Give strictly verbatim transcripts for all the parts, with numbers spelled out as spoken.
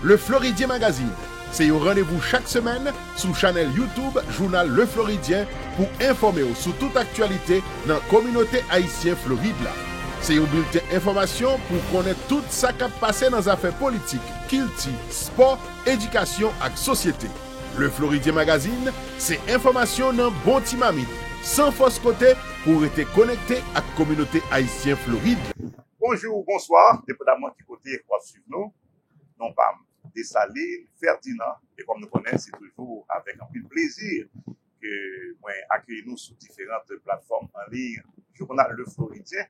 Le Floridien Magazine, se yon randevou chak semèn sou chanèl YouTube Jounal Le Floridien pou enfòme w sou tout aktyalite nan kominote ayisyen Florid la. Se yon bilten enfòmasyon pou w konnen tout sa k ap pase nan zafè politik, kilti, spò, edikasyon ak sosyete. Le Floridien Magazine, se enfòmasyon nan bon ti mamit, san fòs kote, pou w rete konekte ak kominote ayisyen Florid. Bonjou, bonswa, depandamman ki kote w ap swiv nou. Non pa m, Desalin Ferdinand, e kòm nou konnen, se toujou avèk anpil plezi ke mwen akeyi nou sou diferan platfòm an liy Jounal Le Floridien.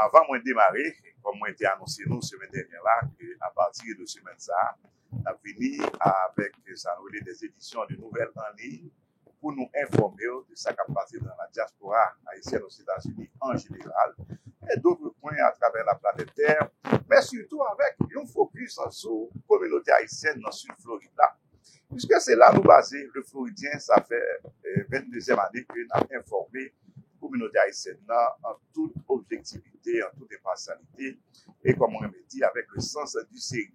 Anvan mwen demare, kòm mwen te anonse nou semèn dènyè la, ke apati de semèn sa a, n ap vini avèk sa nou rele des éditions de nouvelles en ligne, pou nou enfòme w de sa k ap pase nan la diaspora haïtienne aux États-Unis en général, et d'autres coins à travers la planète Terre, men sitou avèk yon fokis sou kominote ayisyèn nan Sid Florid la. Piske se la nou baze, Le Floridien, sa fè eh, venndezyèm ane ke n ap enfòme kominote ayisyèn nan an tout objektivite, an tout enpasyalite, e kòm mwen renmen di, avèk le sens du sérieux.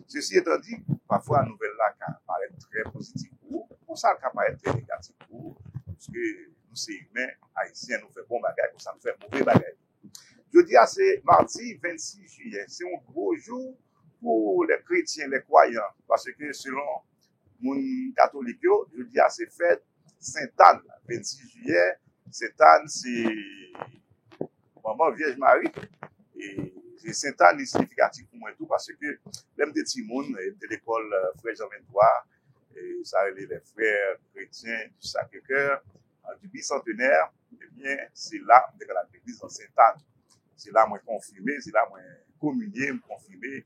Ceci étant dit, pafwa nouvèl la ka parèt trè pozitif pou ou, konsa l ka parèt trè negatif pou ou, piske nou se imen, ayisyen, nou fè bon bagay, konsa nou fè move bagay. Jodi a se madi vennsis jiyè, se yon gwo jou pou lè kretyen, lè kwayan, paske selon moun katolik yo, jodi a se fèt Sentàn, vennsis jiyè, Sentàn se manman Vyèj Mari. E, e Sentàn li siyifikatif pou mwen tou, paske lè m te timoun, e m te lekòl eh, Frè Jan venntwa, e sa rele les frères chrétiens du Sacré-Cœur, eh, du Bicentenaire, ebyen, se la m te konn al legliz nan Sentàn. Se la mwen konfime, se la mwen kominye, m konfime.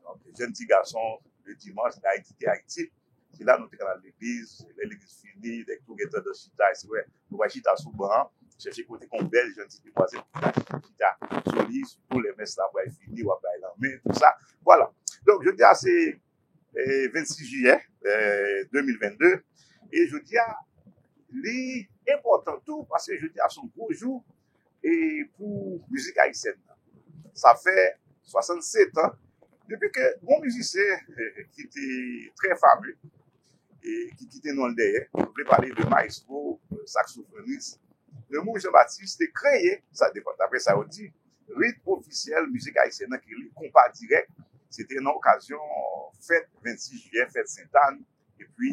Donk, jèn ti gason, le dimanche, la Haïti, Haïti. Se la nou te ka al legliz, lè legliz fini, lè tou gentan nan chita, se vre, nou va chita sou ban, chèche kote kon bèl jèn ti demwazèl pou ta chita sou li, sitou lè mès la pral fini, w ap bay lanmen, tou sa. Vwala. Donk, jodi a se eh, vennsis jiyè eh, de mil vennde, e jodi a, li enpòtan tou, paske jodi a se yon gwo jou e pou mizik ayisyèn nan. Sa fè swasannset an depi ke yon mizisyen eh, ki te trè fame e ki kite non l dèyè. Nou vle pale de maestro, saksofonis, Nemours Jean Baptiste te kreye, sa depa, daprè sa yo di, rit ofisyèl mizik ayisyèn nan ki rele konpa dirèk. Se te nan okazyon fèt vennsis jiyè, fèt Sentàn, epi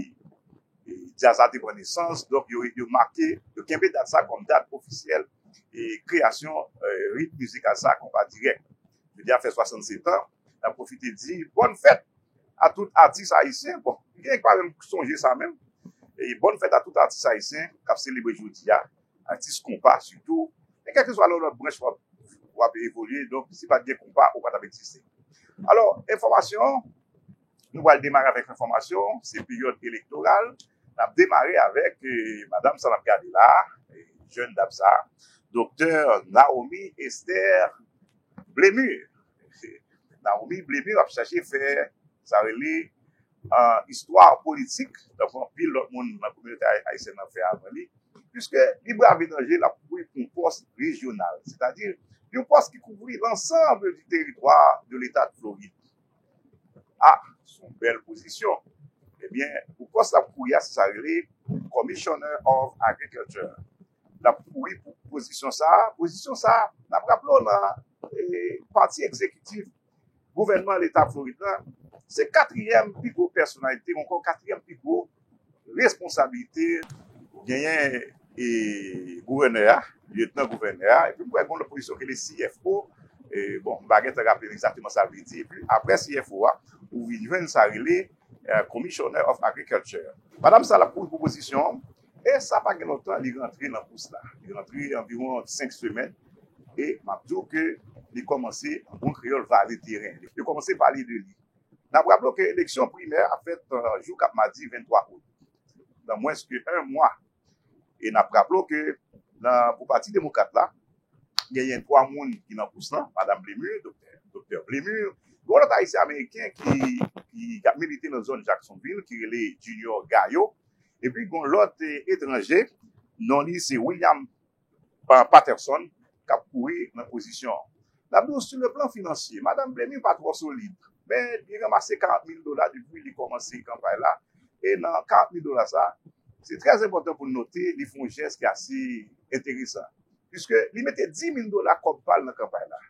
e, djaz la te pran nesans, donk yo, yo make, yo kenbe dat sa kòm dat ofisyèl e kreyasyon eh, rit mizikal sa, konpa dirèk. Jodi a fè swasannset an, n ap pwofite di bòn fèt a tout atis ayisyen. Bon, gen ki pa menm sonje sa menm. E bòn fèt a tout atis ayisyen k ap selebre jodi a, atis konpa sitou, e kèlkeswa lòt, lòt branch w ap, w ap evolye, donk si pa t gen konpa, ou pa t ap egziste. Alò, enfòmasyon, nou pral demare avèk enfòmasyon, se peryòd elektoral. N ap demare avèk eh, madanm sa n ap gade la, eh, jèn dam sa, doktè Naomi Esther Blemur. Naomi Blemur ap chache fè sa rele eh, istwa politik, tankou anpil lòt moun nan kominote ay- ayisyèn nan fè avan li, piske li brave danje, l ap kouri pou yon pòs rejyonal, sètadi yon pòs ki kouvri lansanm di teritwa de leta de Florid. Ah, se yon bèl pozisyon. Ebyen, pou pòs l ap kouri a, se sa rele Commissioner of Agriculture. L ap kouri pou pozisyon sa a. Pozisyon sa a, n ap raple w nan eh, pati egzekitif gouvènman leta Florid la, se katriyèm pi gwo pèsonalite, ankò katriyèm pi gwo responsablite. Ou genyen e gouvènè a, lyetnan gouvènè a, epi m kwè gen yon lòt pozisyon ki rele C F O. E, bon, m pa gentan raple m egzakteman sa l vle di. Epi apre C F O a, ou vin jwenn sa rele eh, Commissioner of Agriculture. Madanm sa l ap kouri pou pozisyon an, e sa pa gen lontan li rantre nan kous la. Li rantre anviwon senk semèn, e m ap di w ke li kòmanse, an bon kreyòl, vale teren. Yo kòmanse pale de li. N ap raple w ke eleksyon primè ap fèt eh, jou k ap madi venntwa out, nan mwens ke yon mwa. E n ap raple w ke nan, pou Pati Demokrat la, genyen twa moun ki nan kous lan, madanm Blemur, doktè, doktè Blemur, gen yon lòt ayisyen ameriken ki, ki, k ap milite nan zòn Jacksonville, ki rele Junior Gayo, epi gen yon lòt eh, etranje, non li se William Pa- Patterson, k ap kouri nan pozisyon an. N ap di w, sou le plan finansye, madanm Blemur pa twò solid. Men li ranmase karant mil dola depi li kòmanse kanpay la. E nan karant mil dola sa, se trè enpòtan pou n note, li fè yon jès ki ase enteresan. Piske li mete dis mil dola kòb pa l nan kanpay la.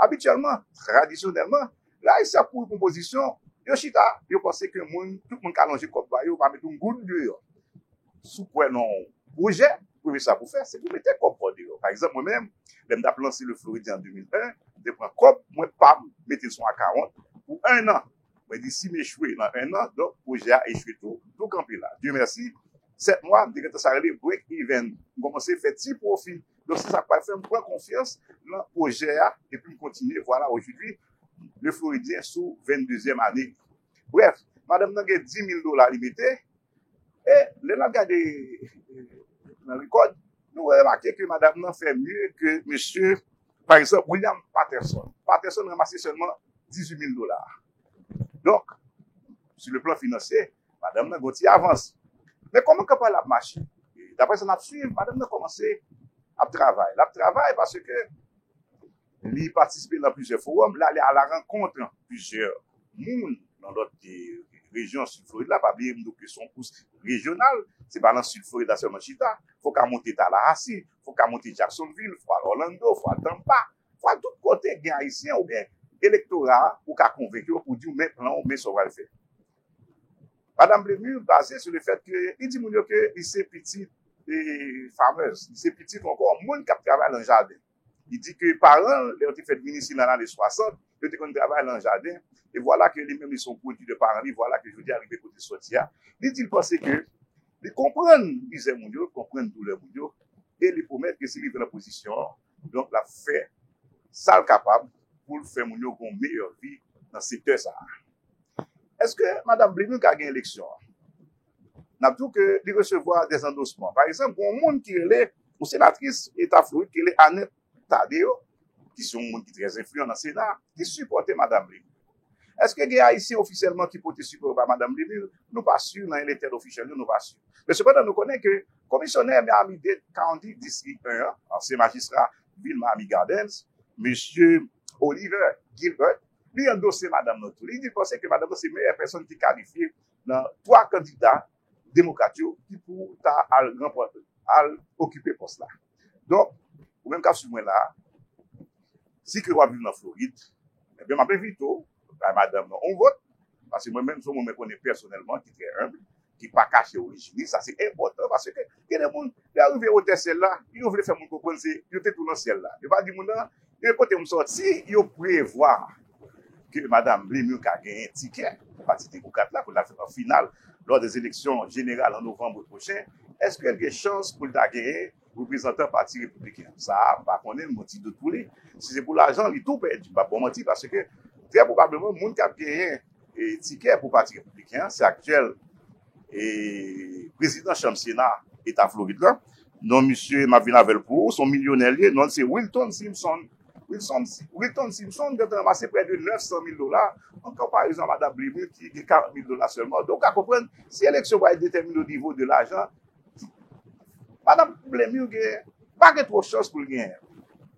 Abityèlman, tradisyonèlman, lè Ayisyen ap kouri pou pozisyon, yo chita, yo panse ke moun, tout moun ka lonje kòb ba yo, pa met yon goud deyò. Si w kwè nan yon pwojè, premye sa pou fè, se pou mete kòb pa w deyò. Pa egzanp, mwen menm, lè m t ap lanse Le Floridien an de mil en, m te pran kòb mwen pa m, mete l sou akawont pou enn an. Mwen di, si m echwe nan enn an, donk pwojè a echwe tou, tou kanpe la. Dye mèsi, sèt mwa, m te gentan sa rele break even. M kòmanse fè ti pwofi. Donk, se sa k pral fè m pran konfyans nan pwojè a, epi m kontinye. Vwala, ojodwi, Le Floridien sou venndezyèm ane. Brèf, madanm nan gen dis mil dola li mete, e lè n ap gade, eh, nan rekòd, nou remake ke madanm nan fè mye ke mesye, pa egzanp, William Patterson. Patterson ranmase sèlman dizuit mil dola. Donk, sou le plan finansye, madanm nan gen yon ti avans. Men kòman kanpay la ap mache? Daprè sa n ap swiv, madanm nan kòmanse ap travay. L ap travay paske li patisipe nan plizyè fowòm, l ale a la rankont plizyè moun nan lòt, eh, rejyon Sid Florid la. Pa bliye m di w ke se yon kous rejyonal, se pa nan Sid Florid la sèlman chita. Fò w ka monte Tallahassee, fò w ka monte Jacksonville, fò w al Orlando, fò w al Tampa, fò w al tout kote gen Ayisyen oubyen elektora a, ou ka konvenki yo pou di w men plan w, men sa w pral fè. Madanm Blemur baze sou le fèt ke li di moun yo ke li se pitit, eh, farmers, li se pitit ankò moun k ap travay nan jaden. Li di ke paran l, lè yo te fèt vin isi nan lane swasant, yo te konn travay nan jaden. E vwala ke li menm, li se yon pwodui de paran li, vwala ke jodi a rive kote l soti a. Li di l panse ke li konprann mizè moun yo, konprann doulè moun yo, e li pwomèt ke si li rive nan pozisyon an, donk, l ap fè sa l kapab pou l fè moun yo gen yon meyè vi nan sektè sa a. Èske madanm Blemur ka gen eleksyon an? N ap di w ke li resevwa dè andosman. Pa egzanp, gen yon moun ki rele, yon senatris Eta Florid ki rele Annette Tadeo, ki se yon moun ki trè enfliyan nan Sena, ki sipòte madanm Blemur. Èske gen Ayisyen ofisyèlman ki pote sipò yo ba madanm Blemur? Nou pa si, nan elected official yo, nou pa si. Men sepandan, nou konnen ke komisyonè Miami-Dade County District en an, ansyen majistra vil Miami Gardens, mesye Oliver Gilbert, li andose madanm nan tou. Li di l panse ke madanm nan se meyè pèsòn ki kalifye nan twa kandida demokrat yo ki pou ta al ranpòte, al okipe pòs la. Donk, ou menm k ap swiv mwen la a, si ke w ap viv nan Florid, ebyen, m ap envite w bay madanm nan yon vòt, paske mwen menm, se yon moun mwen konnen pèsonèlman ki trè enb, ki pa kache orijin li. Sa se enpòtan, paske gen de moun, lè yo rive wotè syèl la, yo vle fè moun konprann se yo te tou nan syèl la. Yo pa di moun nan, e kote m sòti, yo prevwa ke madanm Blemur ka genyen tikè pou Pati Demokrat la, pou l al fè nan final lò dè eleksyon jeneral an novanm pwochen. Èske l gen chans pou l ta genyen reprezantan Pati Repibliken an? Sa a, m pa konnen, m gon ti dout pou li. Si se pou lajan, li tou pèdi, m p ap ba w manti, paske trè pwobableman, moun k ap genyen, e, tikè pou Pati Repibliken an, se aktyèl e prezidan chanm Sena Eta Florid la. Non misye, m ap vin avè l pou ou, se yon milyonè l ye, non l se Wilton Simpson. Wilson, Wilton Simpson gentan ranmase prè de nèf san mil dola. An konparezon a madanm Blemur ki gen karant mil dola sèlman. Donk, ou ka konprann, si eleksyon pral detèmine o nivo de lajan, madanm Blemur gen, pa gen twòp chans pou l genyen.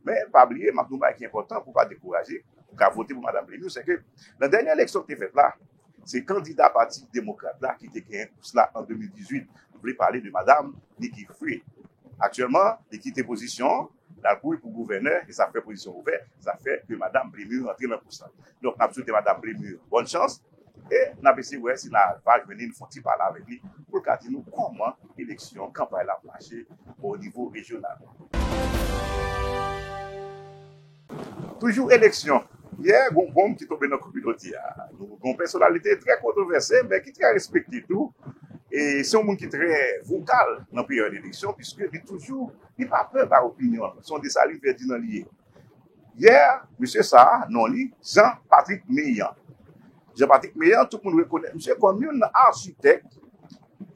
Men, pa bliye, m ap di w yon bagay ki enpòtan pou w pa dekouraje, pou w ka vote pou madanm Blemur, se ke nan dènye eleksyon ki te fèt la, se kandida Pati Demokrat la ki te genyen kous la an de mil dizuit. M vle pale de madanm Nikki Fried. Aktyèlman, li kite pozisyon an, l al kouri pou gouvènè, e sa fè pozisyon ouvè, sa fè ke madanm Blemur rantre nan kous la. Donk, n ap swete madanm Blemur bòn chans, e n ap eseye wè si n a va jwenn li, nou fè yon ti pale avèk li, pou l ka di nou kòman eleksyon, kanpay la ap mache o nivo rejyonal. Toujou eleksyon. Yè, gon bonm ki tonbe nan kominote a. Nou gon pèsonalite trè kontwovèse, men ki trè respekte tou. E se yon moun ki trè vokal nan peryòd eleksyon, piske li toujou, li pa pè bay opinyon l. Se yon Desalin Fèdinan li ye. Yè, mesye sa a, non li, Jean Patrick Meillant. Jean Patrick Meillant, tout moun rekonèt misye kòm youn nan achitèk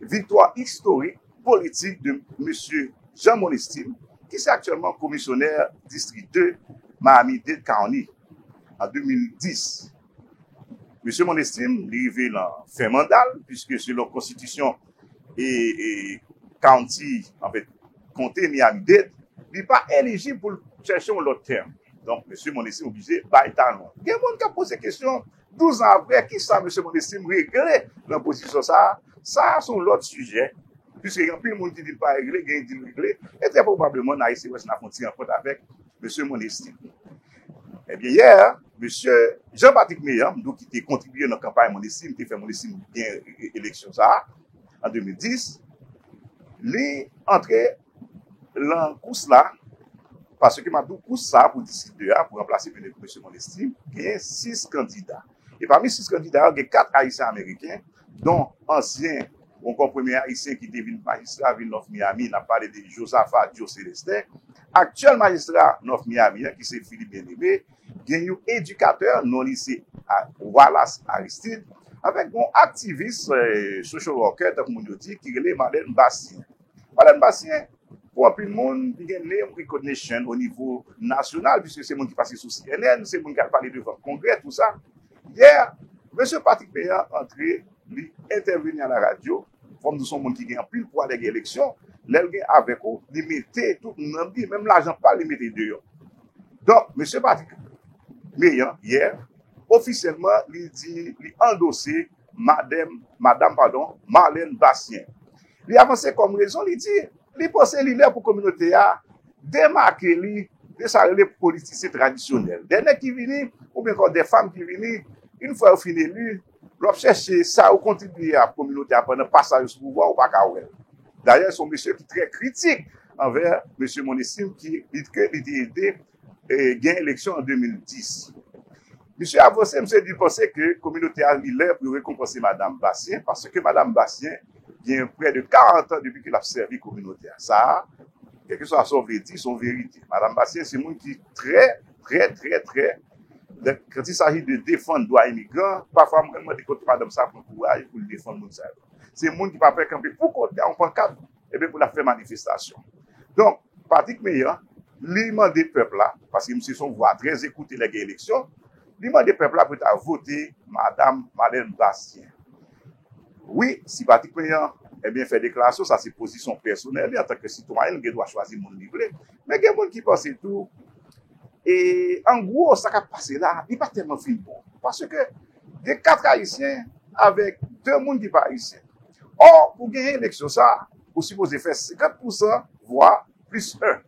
viktwa istorik politik de mesye Jean Monestime, ki se aktyèlman komisyonè distri de Miami-Dade County an de mil dis. Mesye Monestime, li rive nan fen manda l, piske selon konstitisyon e, e county, anfèt, konte Miami-Dade, li pa elijib pou l chèche yon lòt tèm. Donk, mesye Monestime oblije bay talon. Gen moun k ap poze kesyon, douz an apre, kisa mesye Monestime regle nan pozisyon sa a? Sa a se yon lòt sijè, piske gen anpil moun ki di l pa regle, gen ki di l regle, e trè pwobableman, n a eseye wè si n a fè yon ti rankont avèk mesye Monestime. Ebyen, yè, mesye Jean Patrick Meillard, m di w ki te kontribiye nan kanpay Monestime, te fè Monestime gen eleksyon sa a, an de mil dis, li antre nan kous la, paske m ap di w kous sa a pou distrik de a, pou ranplase mesye Monestime, genyen sis kandida. E pami sis kandida yo, gen kat Ayisyen Ameriken, don ansyen, ou ankò premye Ayisyen ki te vin majistra vil North Miami, n ap pale de Josaphat Joe Célestin, aktyèl majistra North Miami an, ki se Philippe Bien-Aimé, gen yon edikatè, non li se a, Wallace Aristide, avèk yon aktivis, eh, social worker, tankou moun yo di, ki rele Marlène Bastien. Marlène Bastien, pou anpil moun, li gen name recognition o nivo nasyonal, piske se moun ki pase sou C N N, se moun ki al pale devan Kongrè, tou sa. Yè, mesye Patrick Meillard antre, li entèveni a la radyo, fò m di w se yon moun ki gen anpil pwa lè gen eleksyon, lè l gen avèk ou, li mete tout moun nan li, menm lajan pa l, li mete deyò. Donk, mesye Patrick Meillard, yè, ofisyèlman, li di, li andose madanm, madanm, padon, Marlène Bastien. Li avanse kòm rezon, li di, li panse li lè pou kominote a demake li de sa rele politisyen tradisyonèl. De nèg ki vini, oubyen ankò de fanm ki vini, yon fwa yo fin eli, lè w ap chèche sa yo kontribiye a kominote a pandan pasaj yo sou pouvwa, ou pa ka wè l. Dayè, se yon mesye ki trè kritik anvè mesye Monestime ki, li, ke li te ede, eh, gen eleksyon an de mil dis. Misye avanse, misye di panse ke kominote a li lè pou yo rekonpanse madanm Bastien, paske madanm Bastien gen prè de karant an depi ke l ap sèvi kominote a. Sa a, kèlkeswa sa w vle di, se yon verite. Madanm Bastien se moun ki trè, trè, trè, trè, lè, quand il s'agit de defann dwa imigran, pafwa mwen mande kote madanm sa pran kouraj pou l defann moun sa yo. Se moun ki pa pè kanpe pou kont li a yon pankat, ebyen pou l ap fè manifestasyon. Donk, Patrick Meillard, li mande pèp la, paske misye se yon vwa trè ekoute lè gen eleksyon, li mande pèp la pou ta vote madanm Marlène Bastien. Wi, si Patrick Meillard, ebyen, fè deklarasyon, sa se pozisyon pèsonèl li antanke sitwayen, li gen dwa chwazi moun li vle. Men gen moun ki panse tou, e an gwo, sa k ap pase la, li pa tèlman fin bon. Paske gen kat Ayisyen avèk de moun ki pa Ayisyen. Ò, pou genyen eleksyon sa, ou sipoze fè senkant pousan vwa plis en.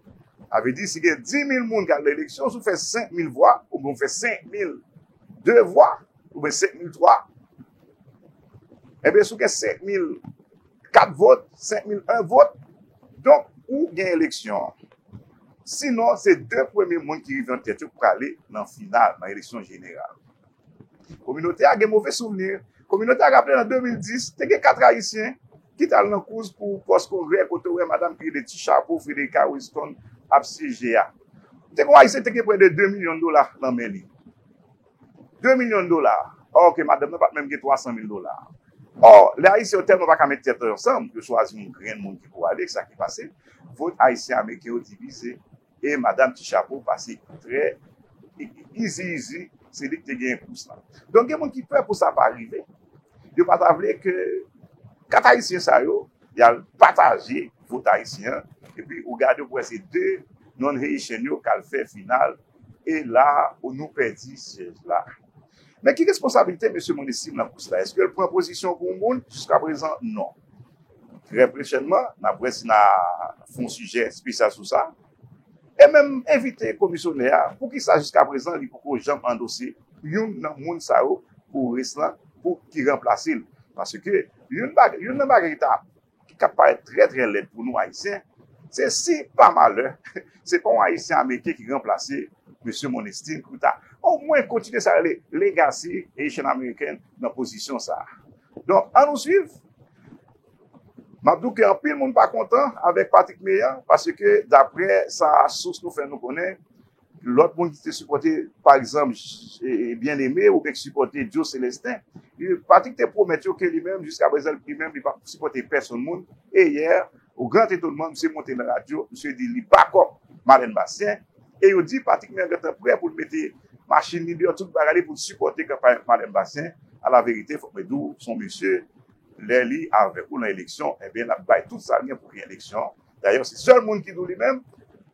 Sa vle di, si gen dis mil moun k al nan eleksyon, si w fè senk mil vwa, oubyen w fè senk mil de vwa, oubyen senk mil twa, ebyen, si w gen senk mil kat vot, senk mil en vot, donk, ou gen eleksyon an. Sinon, se de premye moun ki rive an tèt yo k prale nan final, nan eleksyon jeneral. Kominote a gen move souvni. Kominote a raple nan de mil dis, te gen kat Ayisyen ki t al nan kous pou pòs Kongrè kote w wè madanm ki rele Ti Chapo, Frederica Weston, ap syeje a. Te gen yon Ayisyen ki te gen prè de de milyon dola nan men li. De milyon dola. Ò ke madanm nan pa t menm gen twa san mil dola. Ò, lè Ayisyen yo tèlman pa ka met tèt yo ansanm, yo chwazi yon grenn moun ki pou ale, sa ki pase, vot Ayisyen Ameriken yo divize, e madanm Ti Chapo pase trè izi izi, se li ki te genyen kous la. Donk, gen moun ki pè pou sa pa rive. Yo pa ta vle ke kat Ayisyen sa yo, y al pataje vot Ayisyen an, epi ou gade ou wè se de non-Haitian yo k al fè final, e la, nou pèdi syèj la. Men ki responsablite mesye Monestime nan kous la? Èske l pran pozisyon pou yon moun? Jiskaprezan, non. Trè pwochènman, n ap wè si n a fè yon sijè espesyal sou sa. E menm envite komisyonè a, poukisa jiskaprezan li poko janm andose youn nan moun sa yo pou rès lan, pou ki ranplase l? Paske youn bag-, youn nan bagay ki ta, ki ka parèt trè, trè lèd pou nou Ayisyen, se si pa malè, se pa yon Ayisyen Ameriken ki ranplase mesye Monestime pou ta omwen kontinye sa rele legacy Haitian American nan pozisyon sa a. Donk, ann nou swiv. M ap di w ke anpil moun pa kontan avèk Patrick Meillard, paske daprè sa sous nou fè nou konnen, lòt moun ki te sipòte, pa egzanp, e, e, Bien-Aimé oubyen ki sipòte Joe Célestin, li, Patrick te pwomèt yo ke li menm, jiskaprezan, li menm, li p ap sipòte pèsonn moun. E yè, o gran etonman, misye monte nan radyo, misye di li bakòp Marlène Bastien, e yo di Patrick Meillard gentan prè pou l mete machin li deyò, tout bagay li pou l sipòte kanpay Marlène Bastien. Alaverite, fòk mwen di w, se yon mesye, lè li avèk ou nan eleksyon, ebyen, l ap bay tout sa l gen pou gen eleksyon. Dayè, se sèl moun ki di w li menm,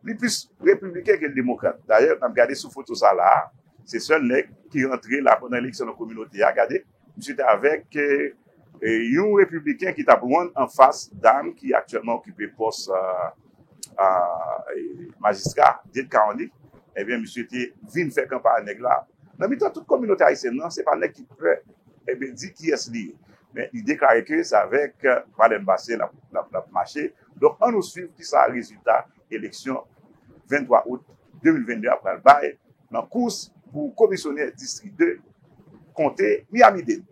li plis repibliken ke l demokrat. Dayè, n ap gade sou foto sa la a, se sèl nèg ki rantre la pandan eleksyon nan kominote a. Gade, misye te avèk, eh, eh, yon repibliken ki t ap rann anfas dam ki aktyèlman okipe pòs, ah, ah, eh, majistra, Diède Caroline. Ebyen, misye te vin fè kanpay nèg la. Nan mitan tout kominote ayisyèn nan, se pa nèg ki pè, ebyen, di kiyès li ye. Men li deklare ke se avèk, eh, Marlène Basset l ap, l ap, l ap mache. Donk, ann nou swiv kisa rezilta eleksyon venntwa out de mil vennde a pral bay nan kous pou komisyonè distri de konte Miami-Dade.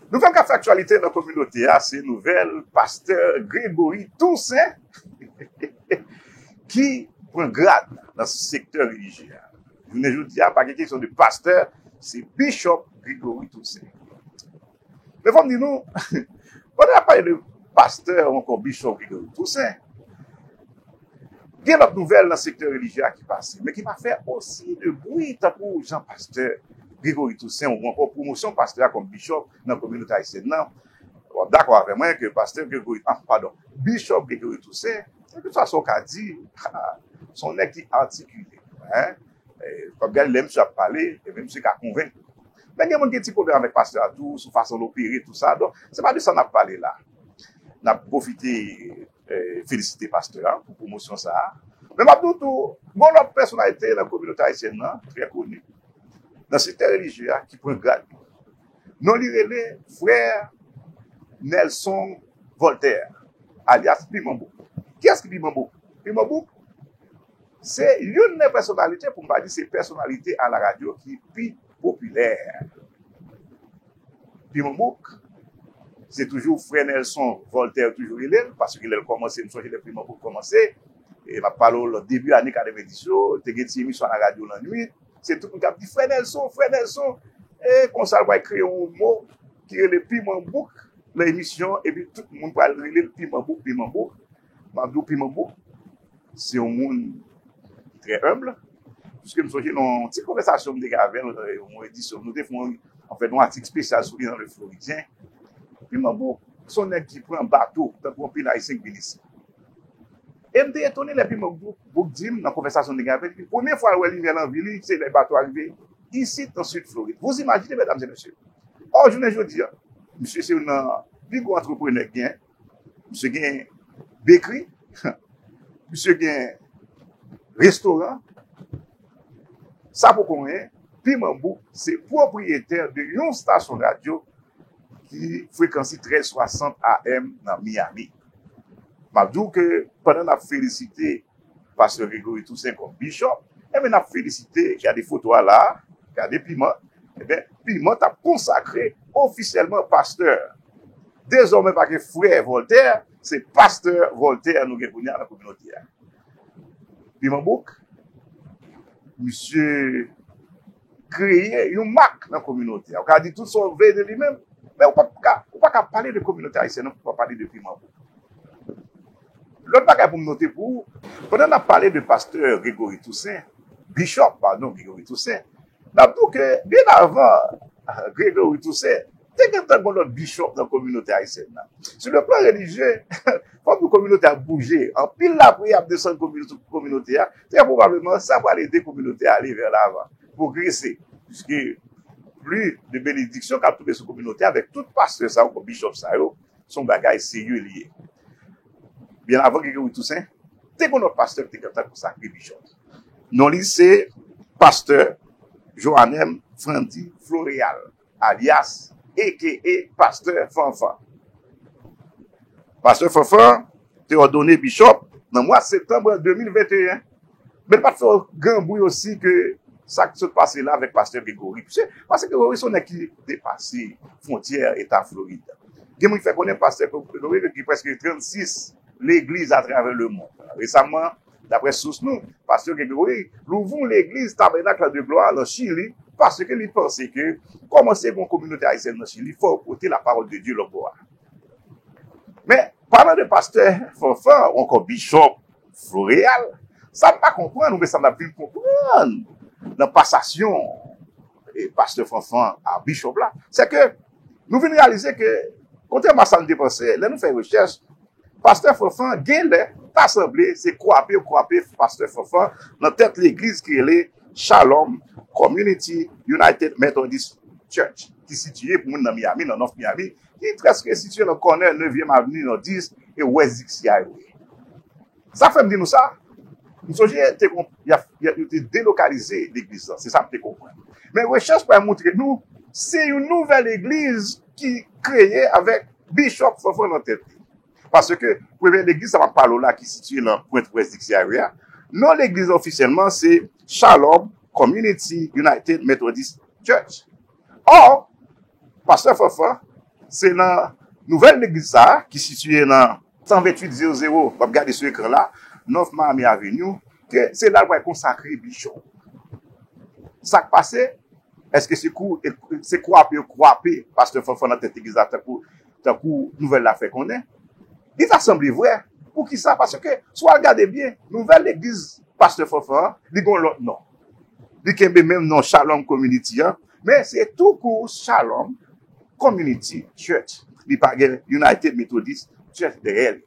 Nouvèl k ap fè aktyalite nan kominote a, se nouvèl pastè Gregory Toussaint ki pran grad nan sektè relijye a. Jounen jodi a, pa gen kesyon de pastè, se Bishop Gregory Toussaint. Men fò m di nou, pandan n ap pale de pastè ou ankò Bishop Gregory Toussaint, gen lòt nouvèl nan sektè relijye a ki pase, men ki pa fè osi de bri tankou jan pastè Gregory Toussaint ou ankò pwomosyon pastè a kòm bishop nan kominote ayisyèn nan. W ap dakò avè mwen ke pastè Gregory, ah, padon, Bishop Gregory Toussaint, kèlkeswa sa w ka di, ah, se yon nèg ki atikile. Hein? Eh, w ap gade lè misye ap pale, ebyen misye ka konvenk ou. Men gen moun gen ti pwoblèm avèk pastè a tou, sou fason l opere, tou sa. Donk, se pa de sa n ap pale la. N ap pwofite, eh, felisite pastè a pou pwomosyon sa a. Men m ap di w tou, gon lòt pèsonalite nan kominote ayisyèn nan, trè koni, nan sektè relijye a, ki pran grad. Non li rele frè Nelson Voltaire, alyas Piman Bouk. Kiyès ki Piman Bouk? Piman Bouk se youn nan pèsonalite, pou m pa di se pèsonalite a la radyo ki pi popilè. Piman Bouk, se toujou frè Nelson Voltaire toujou rele l, paske lè l kòmanse, m sonje lè Piman Bouk kòmanse, e m ap pale w lòt debi ane katrevenndis yo, te gen ti emisyon a la radyo lannwit, se tout moun k ap di, "Frè Nelson, frè Nelson." E konsa, l pral kreye yon mo ki rele Piman Bouk nan emisyon, epi tout moun pral rele l Piman Bouk, Piman Bouk. M ap di w, Piman Bouk, se yon moun trè humble, piske m sonje nan yon ti konvèsasyon m te gen avè l, yon edisyon, nou te fè yon, anfèt, yon atik espesyal sou li nan Le Floridien. Piman Bouk, se yon nèg ki pran bato, tankou anpil Ayisyen k vin isit. E m te etone lè Piman Bouk, Bouk di m, nan konvèsasyon m te gen avè l, premye fwa l wè limyè nan vi li, se lè bato a rive isit, nan Sid Florid. Vous imaginez, mesdames et messieurs. Ò, jounen jodi a, misye se youn nan pi gwo antreprenè k gen. Misye gen bekri, misye gen restoran, sa poko anyen, Piman Bouk se pwopriyetè de yon stasyon radyo ki frekans li trèz swasant A M nan Miami. M ap di w ke pandan n ap felisite pastè Gregory Toussaint kòm bishop, enben, n ap felisite, gade foto a la, gade Piman, enben, Piman t ap konsakre ofisyèlman pastè. Dezòmè, pa gen frè Voltaire, se pastè Voltaire nou gen kounye a nan kominote a. Piman Bouk, misye kreye yon mak nan kominote a. Ou ka di tout sa w vle de li menm, men ou pa ka, ou pa ka pale de kominote ayisyèn nan pou w pa pale de Piman Bouk. Lòt bagay pou m note pou ou, pandan n ap pale de pastè Gregory Toussaint, bishop, padon, Gregory Toussaint, n ap di w ke byen avan Gregory Toussaint, te gentan gon lòt bishop nan kominote ayisyèn nan. Sou le plan relijye, fòk nou kominote a bouje. Anpil lapriyè ap desann kominote, kominote a. Trè pwobableman, sa pral ede kominote a ale vè lavan, pwogrese. Piske pli de benediksyon k ap tonbe sou kominote a avèk tout pastè sa yo, bishop sa yo, se yon bagay serye li ye. Byen avan Gregory Toussaint, te gon lòt pastè ki te gentan konsakre bishop. Non li se pastè Joanem Frandy Floréal, alyas, A K A, pastè Fanfan. Pastè Fanfan te òdone bishop nan mwa septanm de mil venteyen. Men l pa t fè gran bri osi ke sa k sot pase la avèk pastè Gregory. Paske pastè Gregory se yon nèg ki depase fwontyè eta Florid. Gen moun ki fè konnen pastè Gregory gen prèske trannsis legliz atravè lemonn. Resaman, daprè sous nou, pastè Gregory louvri yon legliz Tabernacle de Gloire nan Chili, paske li panse ke kòmanse gen yon kominote ayisyèn nan Chili, fò yo pote la parole de Dieu lòtbò a. Men, palan de pastè Fanfan, ou ankò bishop Floréal, sa m pa konprann, oubyen sa m ap vin konprann nan pasasyon, e, pastè Fanfan a bishop la, se ke nou vin reyalize ke, kontrèman a sa nou te panse, lè nou fè rechèch, Pastè Fanfan genlè ta sanble se kwape yo kwape Pastè Fanfan nan tèt legliz ki rele Shalom Community United Methodist Church, ki sitiye pou moun nan Miami, nan North Miami, ki prèske sitiye nan kònè nevyèm Avni Nòdis e West Dixie Highway. Sa fè m di nou sa, m sonje te kon, y a, y a, yo te delokalize legliz la, se sa m te konprann. Men rechèch pral montre nou, se yon nouvèl legliz ki kreye avèk Bishop Fanfan nan tèt li. Paske premye legliz sa m ap pale w la ki sitiye nan pwent wès Dixie Highway a, non legliz la ofisyèlman se Shalom Community United Methodist Church. Ò, Pastè Fanfan, se nan nouvèl legliz sa a, ki sitiye nan san venntuit zewo zewo, w ap gade sou ekran la, North Miami Avenue, ke se la l pral konsakre Bishop. Sa k pase? Èske se kou, se kwape yo kwape Pastè Fanfan nan tèt legliz la tankou, tankou nouvèl la fè konnen? Li ta sanble vrè. Poukisa? Paske, si w al gade byen, nouvèl legliz Pastè Fanfan an, li gen yon lòt non. Li kenbe menm non Shalom Community an, men se toukou Shalom Community Church. Li pa gen United Methodist Church dèyè li.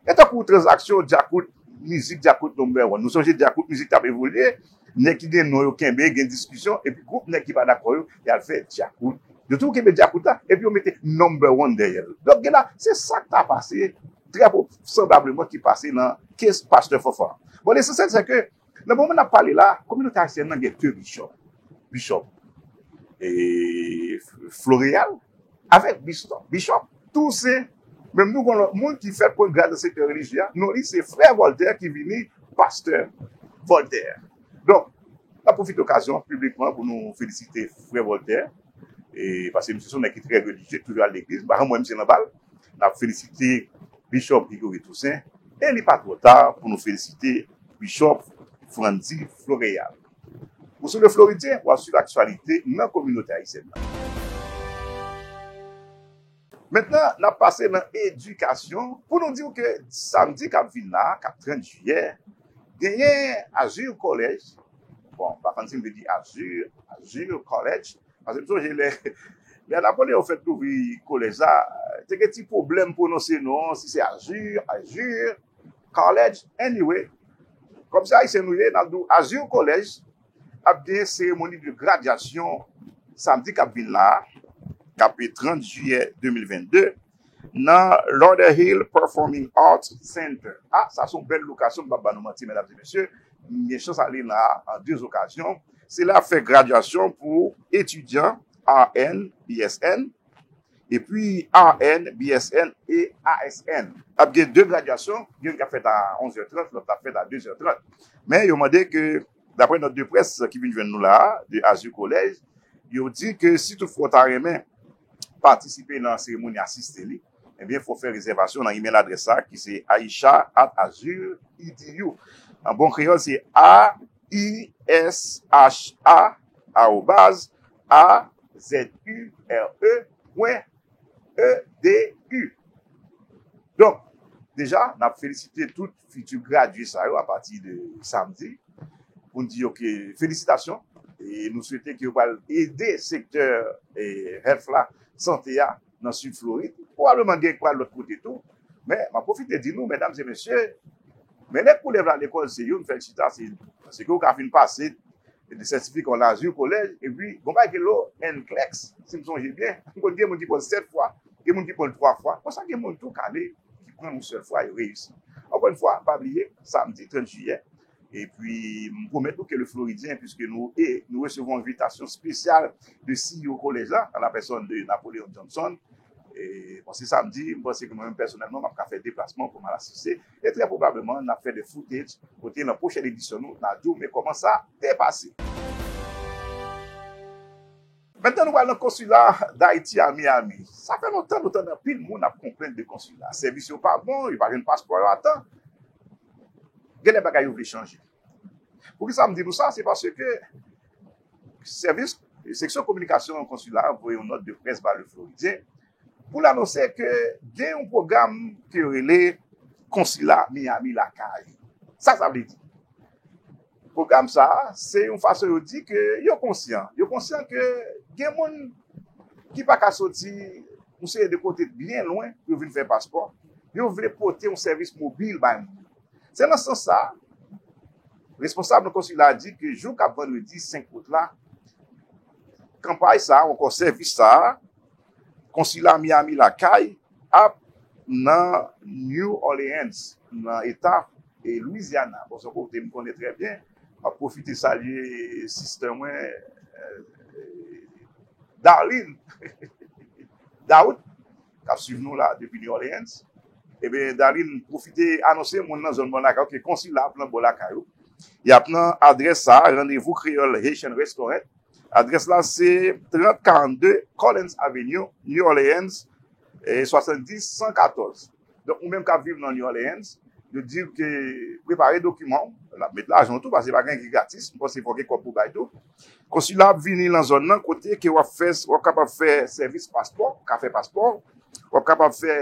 E tankou tranzaksyon Djakout, mizik Djakout number one. Nou sonje Djakout mizik t ap evolye, nèg ki gen non yo kenbe, gen diskisyon, epi gwoup nèg ki pa dakò yo, y al fè Djakout. Yo toujou kenbe Djakout la, epi yo mete number one dèyè l. Donk, gen la, se sa k ta pase, trè po-, sanblableman ki pase nan kes Pastè Fanfan. Bon, lesansyèl, se ke, nan moman n ap pale la, kominote ayisyèn nan gen de bishop. Bishop e Floréal, avèk Bishop, Bishop Toussaint. Menm nou gon lòt moun ki fèk pran grad nan sektè relijye a, non li se Frè Voltaire ki vini Pastè Voltaire. Donk, n ap pwofite okazyon piblikman pou nou felisite Frè Voltaire, e, paske misye se yon nèg ki trè relijye, toujou al legliz, m pa janm wè misye nan bal. N ap felisite Bishop Gregory Toussaint, e li pa twò ta pou nou felisite Bishop Frandy Floréal. Ou se le Floridyen, w ap swiv aktyalite nan kominote ayisyèn nan. Mentnan, n ap pase nan edikasyon pou nou di w ke samdi k ap vin la, k ap trant jiyè, genyen Azur College. Bon, m pa konn si m vle di Azur, Azur College, paske m sonje lè, lè Napoleon fèk louvri kolèj la, te gen ti pwoblèm pwononse non an, si se Azur, Azur, College, anyway. Kòm se ayisyen nou ye, n ap di w Azur College ap gen seremoni de gradyasyon samdi k ap vin la a, k ap trant jiyè de mil vennde, nan Lauderhill Performing Arts Center. A, sa se yon bèl lokasyon, m p ap ba nou manti, medam e mesye. M gen chans ale la a an de okazyon. Se la y ap fè gradyasyon pou etidyan R N, B S N, epi R N, B S N e A S N. Ap gen de gradyasyon, youn k ap fèt a onzè trant, lòt ap fèt a dezè trant. Men yo mande ke, daprè nòt de près ki vin jwenn nou la a, de Azur College, yo di ke si toutfwa w ta renmen patisipe nan seremoni, asiste li, ebyen, fò w fè rezèvasyon nan imèl adrès sa a, ki se aisha at azur edu. An bon kreyòl, se A I S H A arobaz A Z U R E pwen E D U. Donk, deja, n ap felisite tout fiti gradye sa yo apati de samdi. Pou n di yo ke felisitasyon. E nou swete ke yo pral ede sektè, e, health la, sante a, nan Sid Florid. Pwobableman gen k pral lòt kote tou. Men, m ap pwofite di nou, medam e mesye, mennen koulèv la lekòl se youn, fè l chita se youn. Paske ou ka fin pase de sètifika w Azur College, epi gon bagay ki rele NCLEX, si m sonje byen, m konn gen moun ki pran l sèt fwa, gen moun ki pran l twa fwa. Konsa gen moun tou k ale, ki pran yon sèl fwa, yo reyisi. Ankò yon fwa, pa bliye, samdi trant jiyè, epi m pwomèt nou ke le Floridyen, piske nou, e nou resevwa yon envitasyon espesyal de C E O kolèj la, an la pèsòn de Napoleon Johnson, E, bon, se samdi, m panse ke mwen menm pèsonèlman, m ap ka fè deplasman pou m al asiste. E trè pwobableman, n ap fè de footage kote nan pwochèn edisyon nou, n a di w men kòman sa te pase. Mentnan, nou pral nan konsila Dayiti a Miami. Sa fè lontan, lontan, anpil moun ap konplenn de konsila. Sèvis yo pa bon, yo pa jwenn paspò yo a tan. Genlè bagay yo vle chanje. Poukisa m di nou sa? Se paske sèvis, seksyon kominikasyon konsila a voye yon nòt de près ba Le Floridien pou l anonse ke gen yon pwogram ke yo rele Konsila Miami Lakay. Sa sa vle di? Pwogram sa a, se yon fason yo di ke yo konsyan. Yo konsyan ke gen moun ki pa ka soti yon seri de kote byen lwen pou yo vin fè paspò. Yo vle pote yon sèvis mobil bay moun yo. Se nan sans sa, responsab nan konsila a di ke jou k ap vandredi senk out la, kanpay sa a, ankò sèvis sa a, konsila Miami lakay ap nan New Orleans, nan eta, e, Louisiana. Bon, se yon kote m konnen trè byen. M ap pwofite salye sista mwen, eh, Darline Daoud, k ap swiv nou la depi New Orleans. Ebyen, Darline pwofite anonse moun nan zòn bò lakay ou ke konsila ap nan bò lakay ou. Y ap nan adrès sa a, Randevou Kreyòl Haitian Restaurant. Adrès la se trant karannde Collins Avenue, New Orleans, e swasanndis san katòz. Donk, ou menm k ap viv nan New Orleans, yo di w ke prepare dokiman w, l ap met lajan w tou, paske pa gen anyen ki gratis, m panse fò gen kòb pou bay tou. Konsila ap vini nan zòn nan, kote ke w ap fè, w ap kapab fè sèvis paspò, w ka fè paspò, w ap kapab fè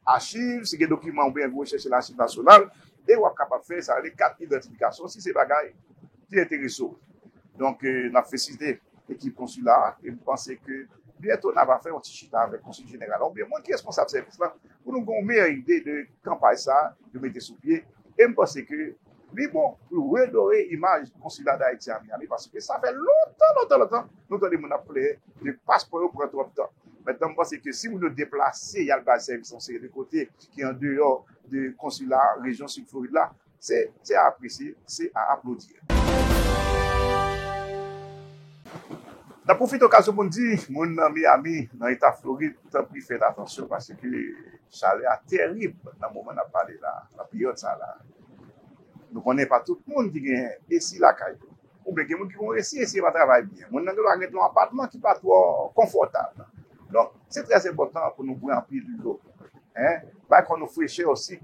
achiv, si gen dokiman oubyen vin rechèche nan Achiv Nasyonal, e w ap kapab fè sa rele kat idantifikasyon, si se bagay ki enterese w. Donk, eh, n ap felisite ekip konsila a, e m panse ke byento n ap fè yon ti chita avèk konsil jeneral la, oubyen moun ki responsab sèvis la, pou nou gen yon meyè ide de kanpay sa a yo mete sou pye. E m panse ke li bon pou redore imaj konsila Dayiti a Miami, paske sa fè lontan, lontan, lontan, nou tande moun ap plenyen de paspò yo pran twòp tan. Mentnan, m panse ke si moun yo deplase, y al bay sèvis yon seri de kote ki andeyò de konsila rejyon Sid Florid la, se, se a apresye, se a aplodi. N ap pwofite okazyon pou n di moun nan Miami, nan eta Florid, tanpri fè atansyon paske chalè a tèrib nan moman n ap pale la, nan peryòd sa la. Nou konnen pa tout moun ki gen esi lakay yo. Oubyen gen moun ki gen esi, esi pa travay byen. Moun nan gen dwa gen yon apatman ki pa twò konfòtab. Donk, se trè enpòtan pou nou bwè anpil dlo. Hein? Bay kò nou frechè osi,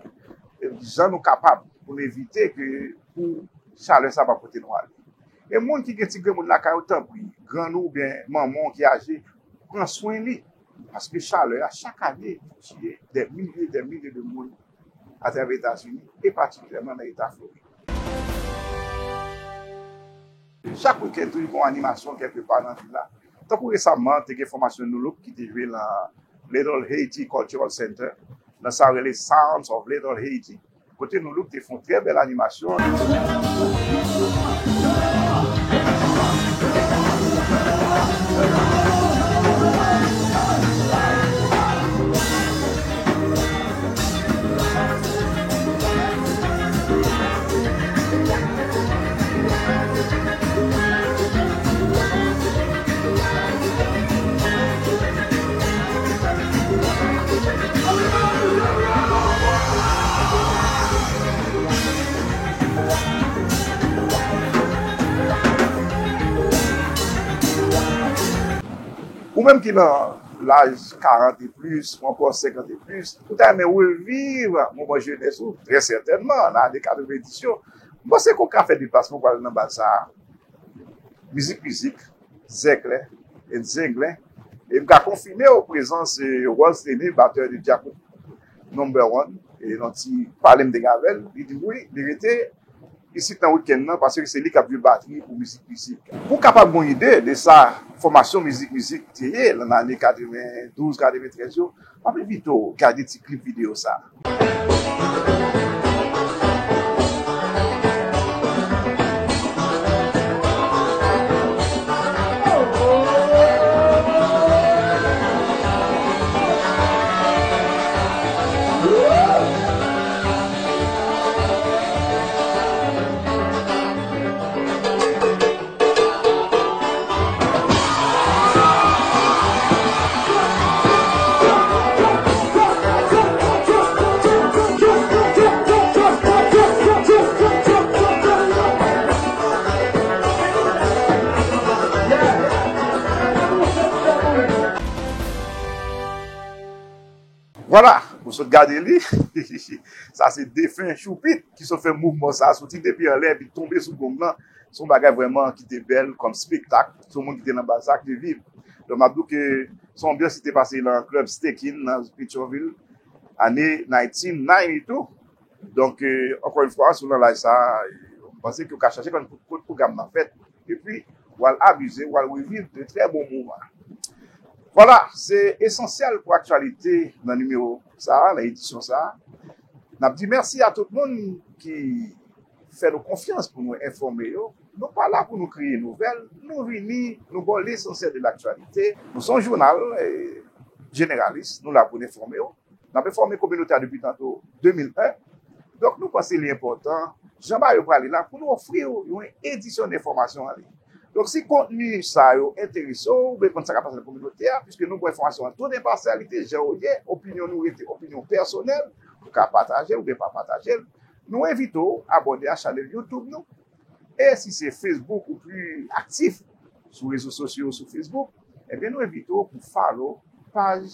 jan nou kapab pou nou evite ke pou chalè sa pa pote nou ale. E moun ki gen ti granmoun lakay ou, tanpri, grann ou oubyen manman w ki aje, pran swen li. Paske chalè a, chak ane, tiye dè milye, dè milye de moun atravè Etazini, e patikilyèman nan eta Florid. Chak wikenn, toujou gen yon animasyon kèlkepa nan vil la. Tankou resaman, te gen fòmasyon Nu Look ki te jwe nan Little Haiti Cultural Center, nan sa yo rele Sounds of Little Haiti, kote Nu Look te fè yon trè bèl animasyon. Ou menm ki nan laj karant e plis, ou ankò senkant e plis, ou ta renmen reviv moman jenès ou, trè sètènman, nan ane katrevenndis yo, m panse ke w ka fè deplasman pou al nan bal sa a. Mizik, mizik, zèklè, e zenglen. E m ka konfime w prezans, eh, Rolls Lene, batè de Djakout Number One, e nan ti pale m te gen avè l, li di m wi, li rete isit nan wikenn nan, paske se li k ap jwe batri pou Mizik Mizik. Pou w kapab gen yon ide de sa fòmasyon Mizik Mizik te ye nan ane katrevendouz, katreventrèz yo, m ap envite w gade ti klip videyo sa a. Vwala, ou sot gade li. Sa se defen Choupit ki sot fè mouvman sa, soti depi anlè, epi tonbe sou gong lan. Se yon bagay vrèman ki te bèl kòm spektak. Se yon moun ki te nan bal sa, ki te viv. Donk, m ap di w ke se yon anbyans ki te pase nan klèb Stekin, nan Petyonvil, ane nineteen ninety-two. Donk, eh, ankò yon fwa, si w nan laj sa, m panse ke w ka chache konn kot, kot pwogram nan fèt. Epi, w al amize, w al reviv de trè bon moman. Vwala, se esansyèl pou aktyalite nan nimewo sa a, nan edisyon sa a. N ap di mèsi a tout moun ki fè nou konfyans pou nou enfòme yo. Nou pa la pou nou kreye nouvèl, nou vini, nou ba w lesansyèl de laktyalite. Nou se yon jounal eh, jeneralis, nou la pou n enfòme w. N ap enfòme kominote a depi tanto de mil en. Donk, nou panse li enpòtan, jan bagay yo prale la, pou nou ofri w yon edisyon de enfòmasyon an liy. Donk, si kontni sa yo enterese w, ou vle konn sa k ap pase nan kominote a, piske nou ba w enfòmasyon an tout enpasyalite, jan w ye, opinyon nou rete opinyon pèsonèl, ou ka pataje l oubyen pa pataje l. Nou envite w abòne a chanèl YouTube nou. E si se Facebook ou pli aktif sou rezo sosyo yo sou Facebook, ebyen nou envite w pou follow paj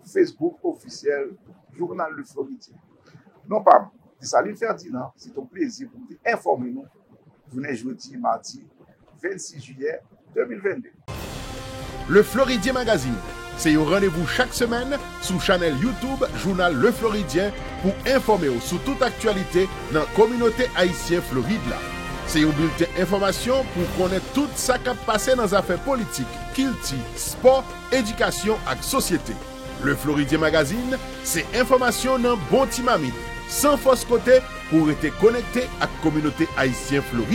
Facebook ofisyèl Jounal Le Floridien. Non pa m, Desalin Ferdinand, se yon plezi pou m te enfòme nou jounen jodi madi vennsis jiyè de mil vennde. Le Floridien Magazine se yon randevou chak semèn sou chanèl YouTube Jounal Le Floridien pou enfòme w sou tout aktyalite nan kominote ayisyen Florid la. Se yon bilten enfòmasyon pou w konnen tout sa k ap pase nan zafè politik, kilti, spò, edikasyon ak sosyete. Le Floridien Magazine se enfòmasyon nan bon ti mamit, san fòs kote pou w rete konekte ak kominote ayisyen Florid.